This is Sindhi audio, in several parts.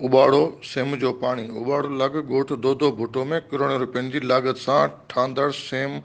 اٻاڙو، سيم جو پاڻي، اٻاڙو لڳ ڳوٺ دودو ڀٽو ۾ ڪروڙين روپين جي لاڳت سان ٺاهندڙ سيم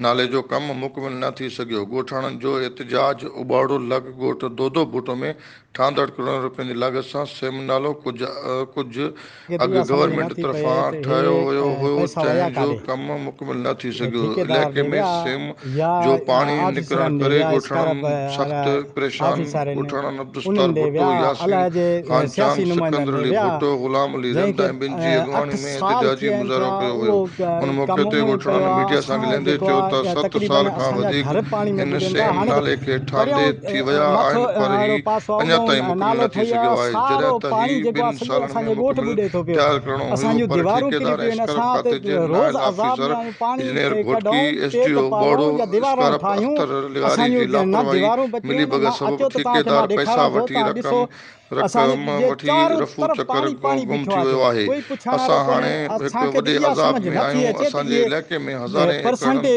نالي جو ڪم مڪمل نه ٿي سگهيو، ڳوٺاڻن جو احتجاج، اٻاڙو لڳ ڳوٺ دودو ڀٽو ۾ ٺاهندڙ ڪروڙين روپين جي لاڳت سان سيم نالو ڪجهه ڪجهه کي اڳ ته اها سمجهه گورنمينٽ نه ٿي پئي طرفان ته ٺاهيو هي ويو هيو پئسا ويا جنهن جو ڪاڏي؟ ڪم مڪمل نه ٿي سگهيو ٺيڪيدار علائقي ڏي ۾ ويا سيم يا جو پاڻي نڪرڻ آفيسرن ڏي ڪري ويا ڳوٺاڻن اسڪارپ سخت پريشان آفيسر آهن ڳوٺاڻن عبدالستار انهن ڏي ڀٽو ويا ياسين الائي جي خان سياسي چانگ نمائندن سڪندر ڏي علي ويا ڀٽو غلام علي جنهن رند کي ۽ ٻين جي اٺ اڳواڻي ۾ سال احتجاجي ٿي ويا آهن مظاهرو ٿيا ڪيو ويو اهو ان ڪم موقعي تي اونئين ڳوٺاڻن پيو آهي ميڊيا سان اسان ڳالهائيندي جيڪو چيو ته آهي ست تقريبن سال کان اسان جا وڌيڪ گهر پاڻي ۾ هن ٻڏن ٿا سيم هاڻي ته نالي کي ٺاهندي پريان ٿي ويا مٿو آهن پر اهڙو هي پاسو اڃا تائين اوڏانهن مڪمل نالو نه ٿي ٺهي سگهيو آيو آهي سارو جڏهن ته پاڻي هي جيڪو ٻن آهي سڄو سالن اسان ۾ جي ڳوٺ مڪمل ٻڏي ٿو پيو تيار ڪرڻو اسان هيو جون پر ديوارون ڪري ٺيڪيدار ۽ پيون آهن اسڪرپ اسان کاتي جي ته روز نااهل عذاب آفيسر ۾ آهيون پاڻي انجنيئر کي گهوٽڪي ڪڍون ايس ڊي پيٽ او پالون ٻوڙو يا ديوارون اسڪرپ ٺاهيون اختر لغاري اسان جي جون نه لاپرواهي ديوارون بچيون ملي آهن نه ڀڳت سبب اچو ته توهان کي ٺيڪيدار مان پئسا ڏيکاران ٿو وٺي توهان رقم ڏسو اسان رقم جي وٺي چارو رفو طرف چڪر پاڻي پاڻي گم بيٺو ٿي آهي ويو آهي. ڪوئي پڇڻ وارو اسان ڪونهي هاڻي هڪ اسان کي ته وڏي اها عذاب سمجهه ۾ نٿي آهيون. اچي ته اسان جي اهي علائقي ۾ هزارين ايڪڙن پرسنٽ تي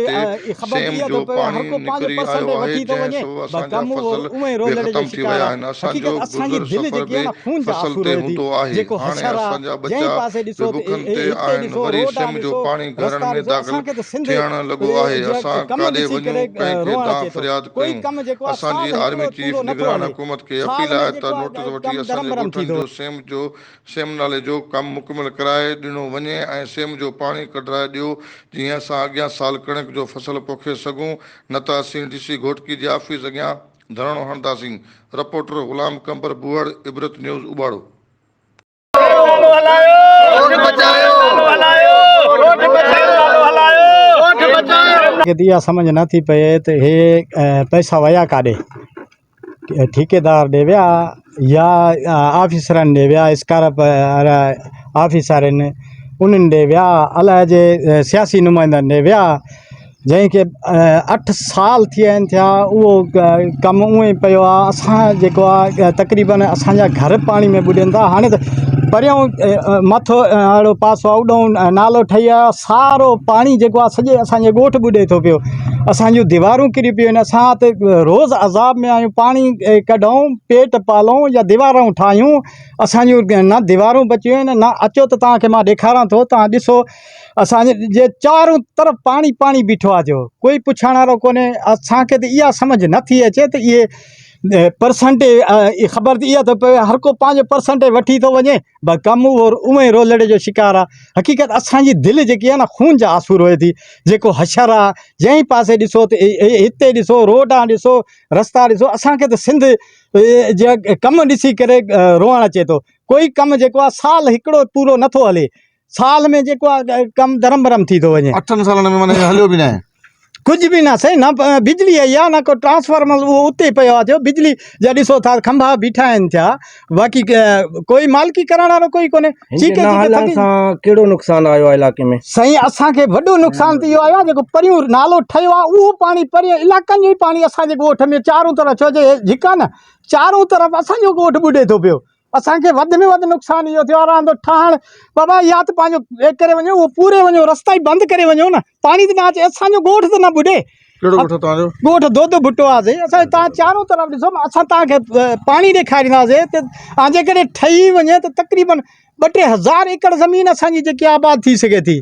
خبر سيم اها جو ٿو پوي پاڻي هر ڪو پنهنجو نڪري پرسنٽ آيو آهي وٺي ٿو جنهن وڃي سبب بس اسان جا ڪم اهو فصل اونئين به رولڙي جو ختم ٿي شڪار ويا آهي آهن. اسان جو حقيقت اسان جي گذر دل سفر جيڪي آهي به نه خون جا فصل آسو تي روئي ٿي هوندو آهي. جيڪو هاڻي حشر آهي اسان جا جنهن ٻچا پاسي به ڏسو ته بکن تي هتي آهن ڏسو وري روڊ آ سيم جو ڏسو پاڻي گهرن رستا ۾ ڏسو داخل اسان کي ته سنڌ ٿيڻ لڳو آهي. جي اسان ڪم ڪاڏي ڏسي وڃون ڪري ڪنهن کي روئڻ دانهن اچي ٿو فرياد ڪوئي ڪيون. ڪم جيڪو آهي اسان سال جي آرمي هڪڙو چيف پورو نٿو نگران هلي حڪومت کي سال اپيل ۾ آهي ته جيڪو نوٽس آهي وٺي ڪم اسان درم جي برم ٿي ڳوٺن ٿو جو سيم جو سيم نالي جو ڪم مڪمل ڪرائي ڏنو وڃي ۽ سيم جو پاڻي ڪڍرائي ڏيو جيئن اسان اڳيان سال ڪڻڪ جو فصل پوکي سگهون نه ته اسين ڊي سي گهوٽڪي جي آفيس اڳيان ڌرڻو هڻنداسين رپورٽر غلام قمبر بوهڙ عبرت نيوز اٻاڙو. کي ته اها سمجهه نه ٿي پئي ته هي پئسا ويا ڪاڏي ٺيڪيدار ڏي ويا يا آفيسرن ڏي ويا اسڪارپ آفيسر آهن انهن ڏي ويا الائي جي سياسي نمائندن ڏي ويا جنهن کي اٺ سال ٿي ويا آهن ٿيا اهو ڪم اونئن ئي پيو آهي اسان جيڪو آهي تقريبن اسانجا گهر پاڻي ۾ ٻڏن ٿا هاڻي ته پريان مٿو اهڙو پاسو آهي اڏو نالو ٺهي ويو آهي سارو پاڻي جيڪو آهي سڄي اسانجي ڳوٺ ٻڏي ٿو پيو اسانجون ديوارون ڪري پيون آهن اسان ته روز عذاب ۾ آهيون پاڻي ڪڍون پيٽ پالون يا ديوارون ٺاهيون اسانجون نه ديوارون بچيون آهن نه اچو ته توهان کي مان ڏيکاران ٿو توهان ڏسو اسان جي چارون طرف پاڻي پاڻي بيٺو آ جو ڪوئي پڇڻ وارو ڪونهي اسان کي ته اها سمجهه نه ٿي اچي ته اهي پرسنٽ خبر ته اها ٿو پوي هر ڪو پنهنجو پرسنٽ وٺي ٿو وڃي بس ڪم اهو اونئي رولڙي جو شڪار آ حقيقت اسان جي دل جيڪي آ نه خون جا آسو روئي ٿي جيڪو حشر آ جنهن پاسي ڏسو ته هتي ڏسو روڊ آ ڏسو رستا ڏسو اسان کي ته سنڌ جي ڪم ڏسي ڪري روئڻ اچي ٿو ڪوئي ڪم جيڪو آ سال هڪڙو پورو نٿو هلي سال ۾ جيڪو آ ڪم درم برم ٿي ٿو وڃي. اٺن سالن ۾ معنيٰ هليو به ناهي. ڪجهه به نه سائين نه بجلي آئي آ نه ڪو ٽرانسفارمر اهو اتي پيو آ ٿيو بجلي جا ڏسو ٿا کنڀا بيٺا آهن ٿيا باقي ڪوئي مالڪي ڪرڻ وارو ڪوئي ڪونهي هن جي نه هلڻ سان ڪهڙو نقصان آيو آهي علائقي ۾؟ سائين اسان کي وڏو نقصان ته اهو آيو آ جيڪو پريون نالو ٺهيو آ اهو پاڻي پريون علائقن جو ئي پاڻي اسان جي ڳوٺ ۾ چارون طرف ڇو جو جھڪا نه چارون طرف اسان جو ڳوٺ ٻڏي ٿو پيو اسان کي وڌ ۾ وڌ نقصان اهو ٿيو آهي رهندو ٺاهڻ بابا يا ته پنهنجو ڪري وڃو اهو پوري وڃو رستا ئي بند ڪري وڃو نه پاڻي ته نه اچي اسان جو ڳوٺ ته نه ٻڏي ڪهڙو ڳوٺ توهان جو؟ ڳوٺ دودو ڀٽو آهي سائين اسان تان چارون طرف ڏسو اسان تان کي پاڻي ڏيکارينداسي ته هان جيڪڏهن ٺهي وڃي ته تقريبن ٻه ٽي هزار ايڪڙ زمين اسان جي جيڪي آباد ٿي سگهي ٿي.